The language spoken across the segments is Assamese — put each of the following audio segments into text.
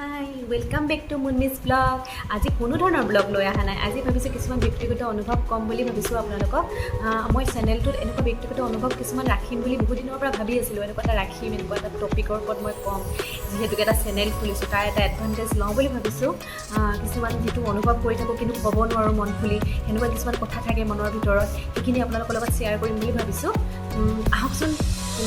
Hi, welcome back to Munmi's vlog. আজি কোনো ধৰণৰ ব্লগ লৈ অহা নাই। আজি ভাবিছোঁ কিছুমান ব্যক্তিগত অনুভৱ ক'ম বুলি ভাবিছোঁ আপোনালোকক। মই চেনেলটোত এনেকুৱা ব্যক্তিগত অনুভৱ কিছুমান ৰাখিম বুলি বহুত দিনৰ পৰা ভাবি আছিলোঁ। এনেকুৱা এটা ৰাখিম, এনেকুৱা এটা টপিকৰ ওপৰত মই ক'ম। যিহেতুকে এটা চেনেল খুলিছোঁ, তাৰ এটা এডভান্টেজ লওঁ বুলি ভাবিছোঁ। কিছুমান যিটো অনুভৱ কৰি থাকোঁ কিন্তু ক'ব নোৱাৰোঁ মন খুলি, সেনেকুৱা কিছুমান কথা থাকে মনৰ ভিতৰত, সেইখিনি আপোনালোকৰ লগত শ্বেয়াৰ কৰিম বুলি ভাবিছোঁ। আহকচোন।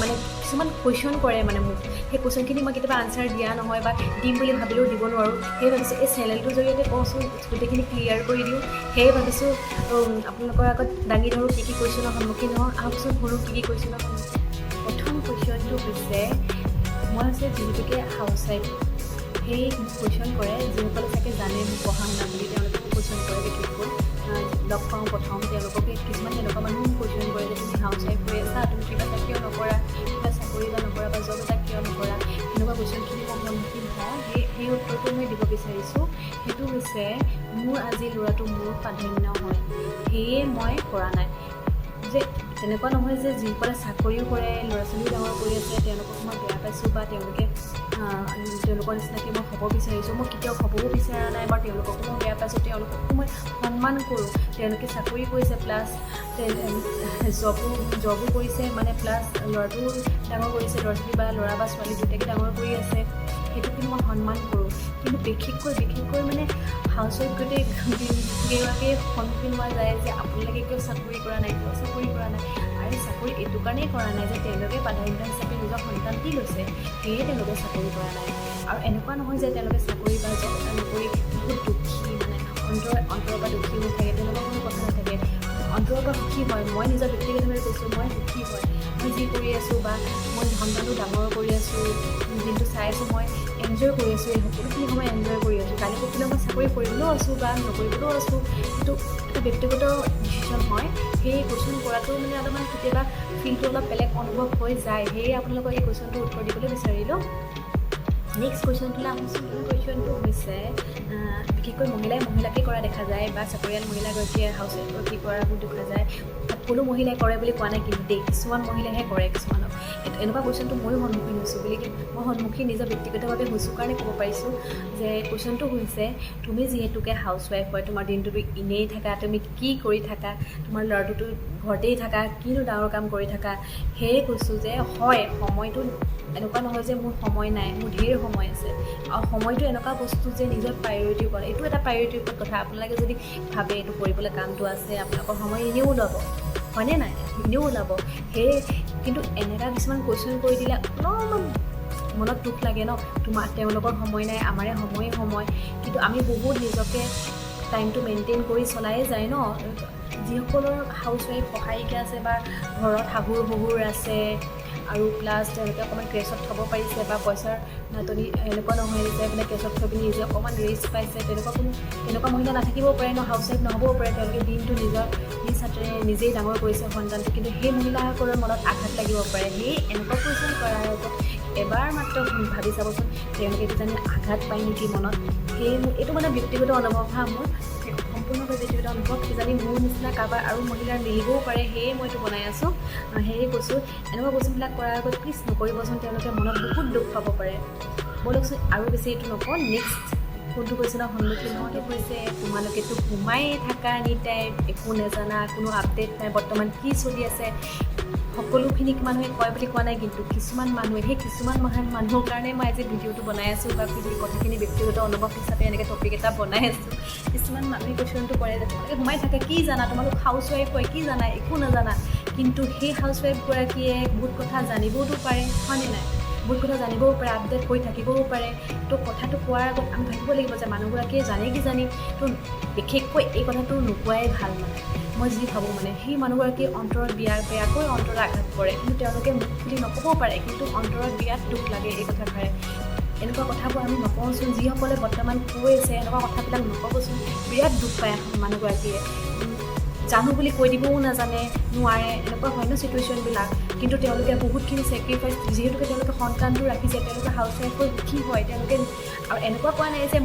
মানে কিছুমান কুৱেশ্যন কৰে মানে মোক, সেই কুৱেশ্যনখিনি মই কেতিয়াবা আনচাৰ দিয়া নহয় বা দিম বুলি ভাবিলেও দিব নোৱাৰোঁ। সেয়ে ভাবিছোঁ এই চেনেলটোৰ জৰিয়তে কওঁচোন, গোটেইখিনি ক্লিয়াৰ কৰি দিওঁ। সেয়ে ভাবিছোঁ আপোনালোকৰ আগত দাঙি ধৰোঁ কি কি কুৱেশ্যনৰ সন্মুখীন হওঁ। আহকচোন, শুনো কি কি কুৱেশ্যনৰ সন্মুখীন। প্ৰথম কুৱেশ্যনটো হৈছে, মই হৈছে যিহেতুকে হাউচ ৱাইফ, সেই মোক কুৱেশ্যন কৰে যিসকলে চাগে জানে মোক পঢ়া শুনা বুলি, তেওঁলোকে মোক কুৱেশ্যন কৰে। বিশেষকৈ লগ পাওঁ প্ৰথম তেওঁলোককে, কিছুমান তেনেকুৱা মানুহ মোক কুৱেশ্যন কৰে যে তুমি হাউচ ৱাইফ হৈ আছা, তুমি কিবা এটা কিয় নকৰা, কিবা চাকৰি এটা নকৰা বা জব এটা কিয় নকৰা? সেনেকুৱা কুৱেশ্যনখিনি মই সন্মুখীন হওঁ। সেই উত্তৰটো মই দিব বিচাৰিছোঁ। সেইটো হৈছে, মোৰ আজি ল'ৰাটো মোৰ প্ৰাধান্য হয়, সেয়ে মই কৰা নাই। যে তেনেকুৱা নহয় যে যিসকলে চাকৰিও কৰে, ল'ৰা ছোৱালীও ডাঙৰ কৰি আছে, তেওঁলোকক মই বেয়া পাইছোঁ বা তেওঁলোকৰ নিচিনাকৈ মই হ'ব বিচাৰিছোঁ। মই কেতিয়াও হ'বও বিচৰা নাই বা তেওঁলোককো মই বেয়া পাইছোঁ। তেওঁলোককো মই সন্মান কৰোঁ। তেওঁলোকে চাকৰি কৰিছে, প্লাছ জবো কৰিছে, মানে প্লাছ ল'ৰাটোও ডাঙৰ কৰিছে, ল'ৰা ছোৱালী বা ল'ৰা বা ছোৱালী দুয়োটাকে ডাঙৰ কৰি আছে, সেইটো কিন্তু মই সন্মান কৰোঁ। কিন্তু বিশেষকৈ মানে হাউচ ৱাইফ গোটেই কেইগৰাকীয়ে সন্মুখীন হোৱা যায় যে আপোনালোকে কিয় চাকৰি কৰা নাই, কিয় চাকৰি কৰা নাই? আৰু চাকৰি এইটো কাৰণেই কৰা নাই যে তেওঁলোকে প্ৰাধান্য হিচাপে নিজৰ সন্তানটি লৈছে, সেয়ে তেওঁলোকে চাকৰি কৰা নাই। আৰু এনেকুৱা নহয় যে তেওঁলোকে চাকৰি বা জব এটা নকৰি বহুত দুখী, মানে অন্তৰৰ পৰা দুখী হৈ থাকে, তেনেকুৱা কোনো কথা নাথাকে। অন্তৰৰ পৰা সুখী হয়। মই নিজৰ ব্যক্তিগতভাৱে কৈছোঁ, মই সুখী হয়। মই যি কৰি আছোঁ বা মই সন্তানটো ডাঙৰ কৰি আছোঁ, দিনটো চাই আছোঁ, মই এনজয় কৰি আছোঁ। এই সকলোখিনি সময় এনজয় কৰি আছোঁ। কালি পৰহিলৈ মই চাকৰি কৰিবলৈও আছোঁ বা নকৰিবলৈও আছোঁ, সেইটো এটা ব্যক্তিগত ডিচিশ্যন হয়। সেই কুৱেশ্যন কৰাটো মানে অলপমান কেতিয়াবা ফিলটো অলপ বেলেগ অনুভৱ হৈ যায়। সেয়ে আপোনালোকক এই কুৱেশ্যনটোৰ উত্তৰ দিবলৈ বিচাৰিলোঁ। নেক্সট কুৱেশ্যনটোলৈ আহোঁচোন। কুৱেশ্যনটো হৈছে, বিশেষকৈ মহিলাই মহিলাকে কৰা দেখা যায় বা চাকৰিয়াল মহিলাগৰাকীয়ে হাউচ ৱাইফগৰাকী কৰাবোৰ দেখা যায়। সকলো মহিলাই কৰে বুলি কোৱা নাই কিন্তু দেই, কিছুমান মহিলাইহে কৰে। কিছুমানক এনেকুৱা কুৱেশ্যনটো ময়ো সন্মুখীন হৈছোঁ বুলি, মই সন্মুখীন নিজৰ ব্যক্তিগতভাৱে হৈছোঁ কাৰণে ক'ব পাৰিছোঁ যে কুৱেশ্যনটো হৈছে, তুমি যিহেতুকে হাউচ ৱাইফ হয়, তোমাৰ দিনটোতো এনেই থাকা, তুমি কি কৰি থাকা? তোমাৰ ল'ৰাটোতো ঘৰতেই থাকা, কিনো ডাঙৰ কাম কৰি থাকা? সেয়ে কৈছোঁ যে হয়, সময়টো এনেকুৱা নহয় যে মোৰ সময় নাই, মোৰ ঢেৰ সময় আছে। আৰু সময়টো এনেকুৱা বস্তু যে নিজৰ প্ৰায়ৰিটিৰ ওপৰত, এইটো এটা প্ৰায়ৰিটিৰ ওপৰত কথা। আপোনালোকে যদি ভাবে এইটো কৰিবলৈ কামটো আছে, আপোনালোকৰ সময় এনেও ওলাব, হয়নে নাই? এনেও ওলাব। সেয়ে কিন্তু এনেকুৱা কিছুমান কুৱেশ্যন কৰি দিলে অলপমান মনত দুখ লাগে ন? তোমাৰ তেওঁলোকৰ সময় নাই, আমাৰে সময়ে সময়। কিন্তু আমি বহুত নিজকে টাইমটো মেইনটেইন কৰি চলায়ে যায় ন? যিসকলৰ হাউচ ৱাইফ সহায়িকা আছে বা ঘৰত শাহু শহুৰ আছে আৰু প্লাছ তেওঁলোকে অকণমান কেছত থ'ব পাৰিছে বা পইচাৰ নাটনি এনেকুৱা নহয় যে মানে কেছত থৈ পিনি নিজে অকণমান ৰেষ্ট পাইছে, তেনেকুৱা কোনো তেনেকুৱা মহিলা নাথাকিবও পাৰে ন? হাউচ ৱাইফ নহ'বও পাৰে। তেওঁলোকে দিনটো নিজৰ নিজ হাতেৰে নিজেই ডাঙৰ কৰিছে সন্তানটো। কিন্তু সেই মহিলাসকলৰ মনত আঘাত লাগিব পাৰে। সেই এনেকুৱা কুৱেশ্যন কৰাৰ আগত এবাৰ মাত্ৰ ভাবি চাবচোন, তেওঁলোকে কিজানি আঘাত পায় নেকি মনত। সেয়ে মোৰ এইটো মানে ব্যক্তিগত অনুভৱ হা, মোৰ সম্পূৰ্ণভাৱে ব্যক্তিগত অনুভৱ। কিজানি মোৰ নিচিনা কাৰোবাৰ আৰু মহিলাৰ মিলিবও পাৰে, সেয়ে মই এইটো বনাই আছোঁ। সেয়ে কৈছোঁ, এনেকুৱা কুৱেশ্যনবিলাক কৰাৰ আগত প্লিজ নকৰিবচোন, তেওঁলোকে মনত বহুত দুখ পাব পাৰে। ব'লকচোন, আৰু বেছি এইটো নকওঁ। নেক্সট কোনটো কুৱেশ্যনৰ সন্মুখীন হওঁতে হৈছে, তোমালোকেতো সোমায়ে থাকা এনি টাইম, একো নাজানা, কোনো আপডেট নাই, বৰ্তমান কি চলি আছে? সকলোখিনিক মানুহে কয় বুলি কোৱা নাই, কিন্তু কিছুমান মানুহে, সেই কিছুমান মানুহৰ কাৰণে মই আজি ভিডিঅ'টো বনাই আছোঁ বা কথাখিনি ব্যক্তিগত অনুভৱ হিচাপে এনেকৈ টপিক এটা বনাই আছোঁ। কিছুমান মানুহে কুৱেশ্যনটো কৰে যে তোমালোকে সোমাই থাকে, কি জানা? তোমালোক হাউচ ৱাইফ হয়, কি জানা? একো নাজানা। কিন্তু সেই হাউচ ৱাইফগৰাকীয়ে বহুত কথা জানিবওতো পাৰে, হয়নে নাই? বহুত কথা জানিবও পাৰে, আপডেট হৈ থাকিবও পাৰে। তো কথাটো কোৱাৰ আগত আমি ভাবিব লাগিব যে মানুহগৰাকীয়ে জানে কি জানি। তো বিশেষকৈ এই কথাটো নোকোৱাই ভাল। মানে মই যি ভাবোঁ, মানে সেই মানুহগৰাকীৰ অন্তৰত বেয়াকৈ অন্তৰত আঘাত কৰে। কিন্তু তেওঁলোকে মুখ খুলি নক'বও পাৰে, কিন্তু অন্তৰত বিৰাট দুখ লাগে এই কথাষাৰে। এনেকুৱা কথাবোৰ আমি নকওঁচোন। যিসকলে বৰ্তমান কৈ আছে, এনেকুৱা কথাবিলাক নক'বচোন, বিৰাট দুখ পায় মানুহগৰাকীয়ে। জানো বুলি কৈ দিবও নাজানে, নোৱাৰে, এনেকুৱা হয় ন চিটুৱেশ্যনবিলাক? কিন্তু তেওঁলোকে বহুতখিনি ছেক্ৰিফাইচ, যিহেতুকে তেওঁলোকে সন্তানটো ৰাখিছে, তেওঁলোকে হাউচ ৱাইফ হৈ সুখী হয় তেওঁলোকে। আৰু এনেকুৱা কোৱা নাই যে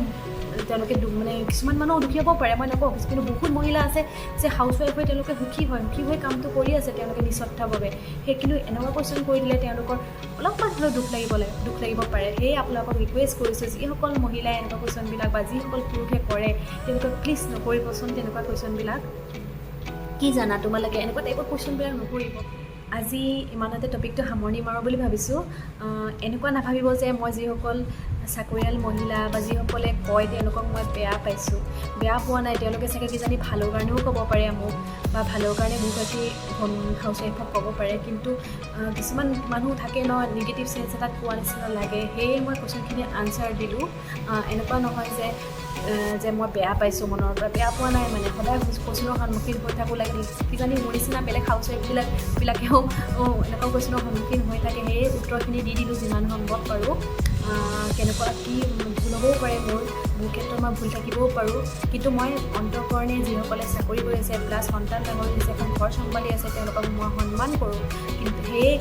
তেওঁলোকে মানে কিছুমান মানুহ দুখী হ'ব পাৰে, মই নকওঁ, কিন্তু বহুত মহিলা আছে যে হাউচ ৱাইফ হৈ তেওঁলোকে সুখী হয়, সুখী হৈ কামটো কৰি আছে তেওঁলোকে নিস্বাৰ্থভাৱে। সেই কিন্তু এনেকুৱা কুৱেশ্যন কৰি দিলে তেওঁলোকৰ অলপমান হ'লেও দুখ লাগিব লাগে, দুখ লাগিব পাৰে। সেয়ে আপোনালোকক ৰিকুৱেষ্ট কৰিছোঁ, যিসকল মহিলাই এনেকুৱা কুৱেশ্যনবিলাক বা যিসকল পুৰুষে কৰে, তেওঁলোকে প্লিজ নকৰিবচোন তেনেকুৱা কুৱেশ্যনবিলাক। কি জানা তোমালোকে, এনেকুৱা টাইপৰ কুৱেশ্যনবিলাক নকৰিব। আজি ইমানতে টপিকটো সামৰণি মাৰোঁ বুলি ভাবিছোঁ। এনেকুৱা নাভাবিব যে মই যিসকল চাকৰিয়াল মহিলা বা যিসকলে কয় তেওঁলোকক মই বেয়া পাইছোঁ। বেয়া পোৱা নাই, তেওঁলোকে চাগে কিজানি ভালৰ কাৰণেও ক'ব পাৰে মোক বা ভালৰ কাৰণে বহুগৰাকী হাউচ ৱাইফক ক'ব পাৰে। কিন্তু কিছুমান মানুহ থাকে ন, নিগেটিভ চেঞ্চ এটাত কোৱা নিচিনা লাগে। সেয়ে মই কুৱেশ্যনখিনি আনচাৰ দিলোঁ। এনেকুৱা নহয় যে মই বেয়া পাইছোঁ, মনৰ পৰা বেয়া পোৱা নাই। মানে সদায় কুৱেশ্যনৰ সন্মুখীন হৈ থাকোঁ লাগে, কিজানি মোৰ নিচিনা বেলেগ হাউচ ৱাইফবিলাকেও এনেকুৱা কুৱেশ্যনৰ সন্মুখীন হৈ থাকে। সেয়ে উত্তৰখিনি দি দিলোঁ যিমান সম্ভৱ পাৰোঁ। কেনেকুৱা কি ভুল হ'বও পাৰে মোৰ, মোৰ ক্ষেত্ৰত মই ভুল থাকিবও পাৰোঁ, কিন্তু মই অন্তঃকৰণে যিসকলে চাকৰি কৰি আছে, প্লাছ সন্তান ডাঙৰ হৈছে, এখন ঘৰ চম্ভালি আছে, তেওঁলোকক মই সন্মান কৰোঁ। কিন্তু সেয়ে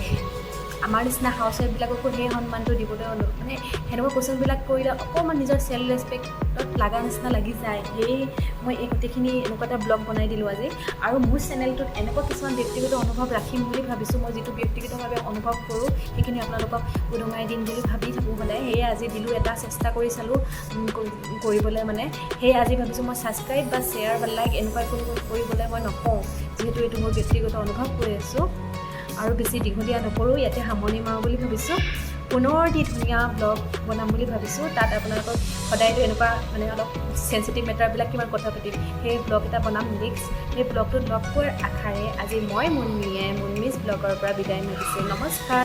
আমাৰ নিচিনা হাউচ ৱাইফবিলাককো সেই সন্মানটো দিবলৈ মানে সেনেকুৱা কুৱেশ্যনবিলাক কৰিলে অকণমান নিজৰ চেল্ফ ৰেচপেক্টত লগা নিচিনা লাগি যায়। সেয়ে মই এই গোটেইখিনি এনেকুৱা এটা ব্লগ বনাই দিলোঁ আজি। আৰু মোৰ চেনেলটোত এনেকুৱা কিছুমান ব্যক্তিগত অনুভৱ ৰাখিম বুলি ভাবিছোঁ। মই যিটো ব্যক্তিগতভাৱে অনুভৱ কৰোঁ, সেইখিনি আপোনালোকক উদঙাই দিম বুলি ভাবি থাকোঁ সদায়। সেয়ে আজি দিলোঁ, এটা চেষ্টা কৰি চালোঁ কৰিবলৈ মানে। সেয়ে আজি ভাবিছোঁ মই ছাবস্ক্ৰাইব বা শ্বেয়াৰ বা লাইক এনেকুৱা একো কৰিবলৈ মই নকওঁ, যিহেতু এইটো মোৰ ব্যক্তিগত অনুভৱ কৰি আছোঁ। আৰু বেছি দীঘলীয়া নকৰোঁ, ইয়াতে সামৰণি মাৰোঁ বুলি ভাবিছোঁ। পুনৰ এটি ধুনীয়া ব্লগ বনাম বুলি ভাবিছোঁ। তাত আপোনালোকক সদায়তো এনেকুৱা মানে অলপ চেঞ্চিটিভ মেটাৰবিলাক কিমান কথা পাতিম, সেই ব্লগ এটা বনাম নেক্সট। সেই ব্লগটোত লগ পোৱাৰ আশাৰে আজি মই মুন্মিয়ে মুন্মিজ ব্লগৰ পৰা বিদায় মাগিছোঁ। নমস্কাৰ।